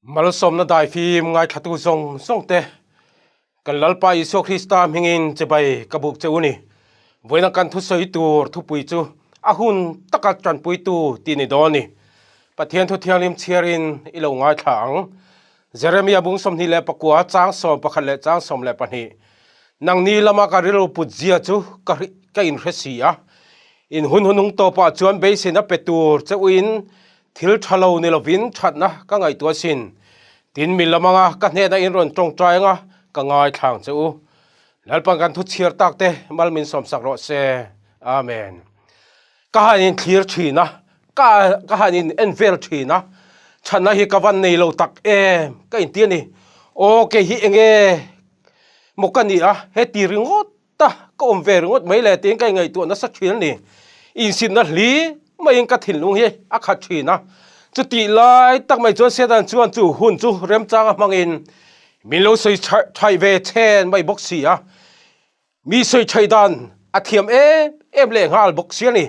Malsawmna daifim ngaithlatu zawng zawng te, kan Lalpa Isua Krista hmingin chibai ka buk che u ni. Vawiina kan thusawi tur thupui chu a hun taka tanpuitu tih ni dawn ni. Pathian thu thianghlim chhiarin i lo ngaithla ang. Jeremia bung 29 chang 11 leh chang 12. Nangni lama ka rilru put zia chu ka ka inhre si a. In hun hunung tawpah chuan beiseina pe tur che uin Thil tha lo ni lovin thatna ka ngaihtuah asin. Tin, mi lam anga ka hnenah in rawn tawngtai anga ka ngaithlang che u. Lalpan kan thu chhiar tak te mal min sawmsak rawh se. Amen. Ka han in thlir thin a, ka ka han in en vel thin a, chhanna hi ka van nei lo tak em ka inti a ni. Aw kei hi enge maw ka ni a, heti ringawt Ta, ka awm ve ringawt mai le tiin ka ingaihtuah nasa thin a ni. Insitna hli maiin ka thinlung hi a khat thin a. Chutih lai tak mai chuan Satan chuan chu hun chu remchanga hmangin min lo sawi thaih ve chhen mai bawk si a. Mi sawi thaih dan a thiam em em leh nghal bawk si a ni.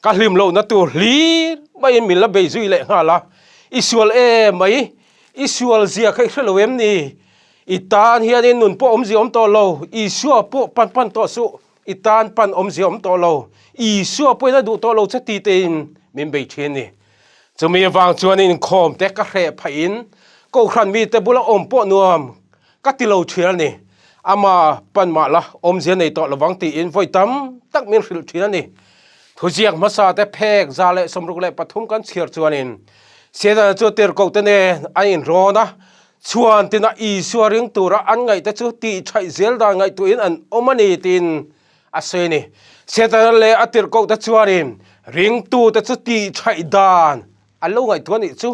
Ka hlim lohna tur hlir maiin min la bei zui leh nghal a. I sual em mai, i sual zia kha i hre lo em ni? I tan hianin nun pawh awmzia awm tawh lo, Isua pawh pan pan tawh suh, i tan pan awmzia awm tawh lo, Isua pawhin a duh tawh lo che ti tein min bei thin ni. Chumi avang chuan inkhawm te ka hreh phahin Kohhran mite bula awm pawh nuam ka ti lo thin a ni. Ama pan mah la awmzia nei tawh lovang tiin vawi tam tak min hrilh thin a ni. Thuziak hmasa te phek 163 kan chhiar chuanin Setana chu tirhkohte nen an inrawn a, Chhuan tina Isua ring tura an ngaihte chu tih thaih zel dan ngaihtuahin an awm a ni tiin a sawi a ni. Setana leh a tirhkohte chuanin ringtute chu tih thaih dan an lo ngaihtuah a nih chu.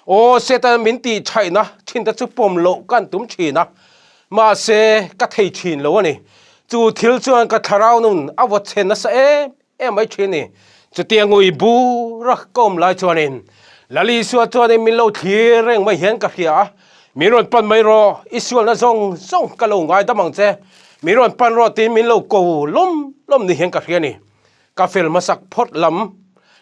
Aw, Setana min tih thaihna thinte chu pawm loh kan tum thin a, mahse ka thei thin lo a ni. Chu thil chuan ka thlarau nun a vawt chhe nasa em em mai thin ni. Chutia ngui bura ka awm lai chuanin Lal Isua chuanin min lo thlir reng mai hian ka hria a, Min rawn pan mai rawh, i sualna zawng zawng ka lo ngaidam ang che, min rawn pan rawh tiin min lo ko lawm lawm ni hian ka hria ni. Ka fel hmasak phawt lam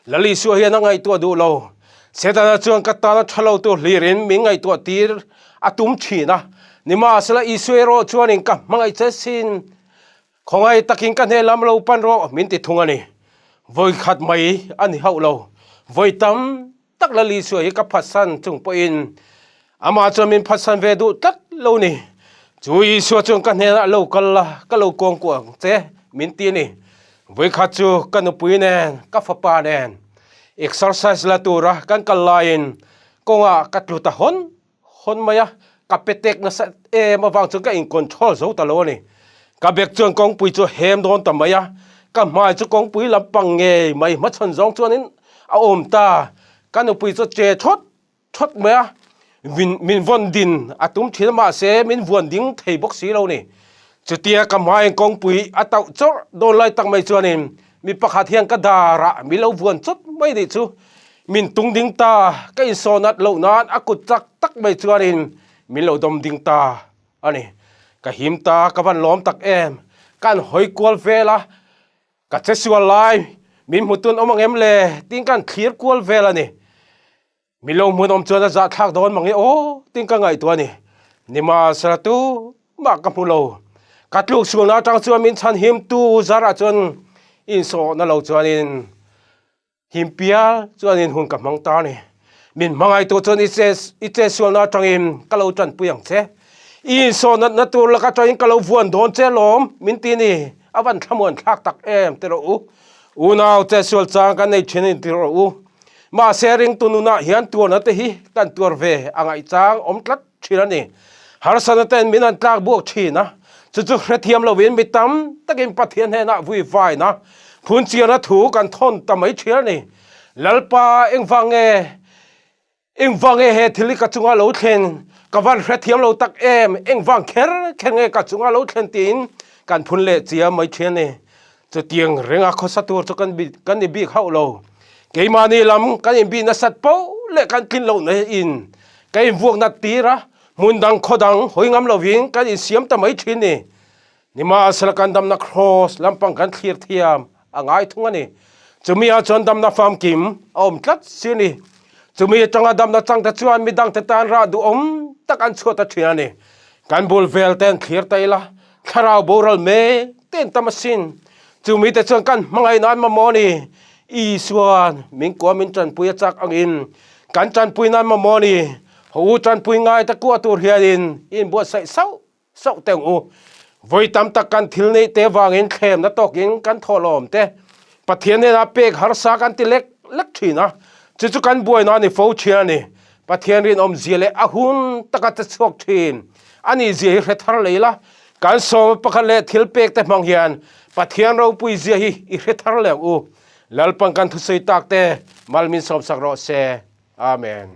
Lal Isua hian a ngaihtuah duh lo. Setana chuan ka tana tha lo tur hlirin min ngaihtuah tir a tum thin a, nimahsela Isua erawh chuanin ka hmangaih che sin Khawngaih takin ka hne lam lo pan rawh min ti thung a ni. Vawi khat mai a ni hauh lo. Vawi tam tak la Lisua hi ka phatsan chung pawhin amah chuan min phatsan ve duh tlat lo ni. Chu Isua chuan ka hnenah lo kal la, ka lo kuangkuah ang che min ti a ni. Vawi khat chu ka nupui nen, ka fapa nen exercise la tura kan kal laiin kawngah ka tlu ta hawn Hawn mai a, ka pe tek nasa em avang chuan ka in control zo ta lo a ni. Ka bag chuan kawngpui chu a hem dawn ta mai a, ka hmai chu kawngpui lampang ngei mai hmachhawn zawng chuanin a awm ta. Ka nupui chu a che thawt thawt mai a, min min vawn din a tum thin a mahse min vuan ding thei bawk si lo ni. Chutia ka hmaiin kawngpui a tauh chawrh dawn lai tak mai chuanin mi pakhat hian ka darah min lo vuan chawt mai nih chu. Min tung ding ta, ka insawn at loh nan a kut chak tak mai chuanin min lo dawm ding ta a ni. Ka him ta, ka van lawm tak em. Kan hawi kual vel a, ka che sual lai min hmu tun awm ang em le tiin kan thlir kual vel a ni. Min lo hmunawm chuan a zahthlak dawn mang e aw tiin ka ngaihtuah a ni. Nimahsela tu mah ka hmu lo. Ka tluk sualna atang chuan min chhan him tu zarah chuan insawhna lo chuanin Him pial chuanin hun ka hmang ta a ni. Min hmangaihtu chuan i che i chetsualna atangin ka lo tanpui ang che. I insawhnatna tur lak atangin ka lo vuan dawn che lawm, min ti ni. A van thlamuan thlak tak em ti rawh u. Unau chetsual chang kan nei thin a ni ti rawh u. Mahse ringtu nunah hian tuarna te hi kan tuar ve a ngaihchang awm tlat thin a ni. Harsatna ten min an tlak buak thin a, chu chu hrethiam lovin mi tam takin Pathian hnenah vui vaina, phunchiarna thu kan thawn ta mai thin a ni. Lalpa, engvang nge, engvang nge he thil hi ka chunga lo thlen? Ka van hrethiam lo tak em, engvang kher kher nge ka chunga lo thlen tiin kan phun leh chiam mai thin a ni. Chutiang renga khawsa tur chu kan kan ni bik hauh lo. Keimahni lam kan inbih nasat poh leh kan tlin loh na in ka invuak nat tir a, hmun dang khaw dang hawi ngam lovin kan insiam ta mai thin ni. Nimahsela kan damna kraws lampang kan thlir thiam a ngai thung a ni. Chumi ah chuan damna famkim a awm tlat si a ni. Chumi atanga damna changte chuan midangte tan rah duhawm tak an chhuah ta thin a ni. Kan bul vel ten thlir ta ila, thlarau boral mek ten tam asin. Chumi te chuan kan hmangaih nan mamawh a ni. Isuan min kua min tanpui a chak angin kan tanpui nan mamawh a ni. Ho u tanpui ngai ta kuah tur hianin i inbuatsaih sauh sauh teh ang u. Vawi tam tak kan thil neih te vangin thlemna tawkin kan thawhlawm te Pathian hnenah pek harsa kan ti lek lek thin a, chu chu kan buaina a ni fo thin a ni. Pathian rinawmzia leh a hun taka che chhuak thin a nih zia hi hre thar lei la, kan sawma pakhat leh thil pek te hmang hian Pathian ropui zia hi i hre thar leh ang u. Lalpan kan thusawi tak te mal min sawmsak rawh se. Amen.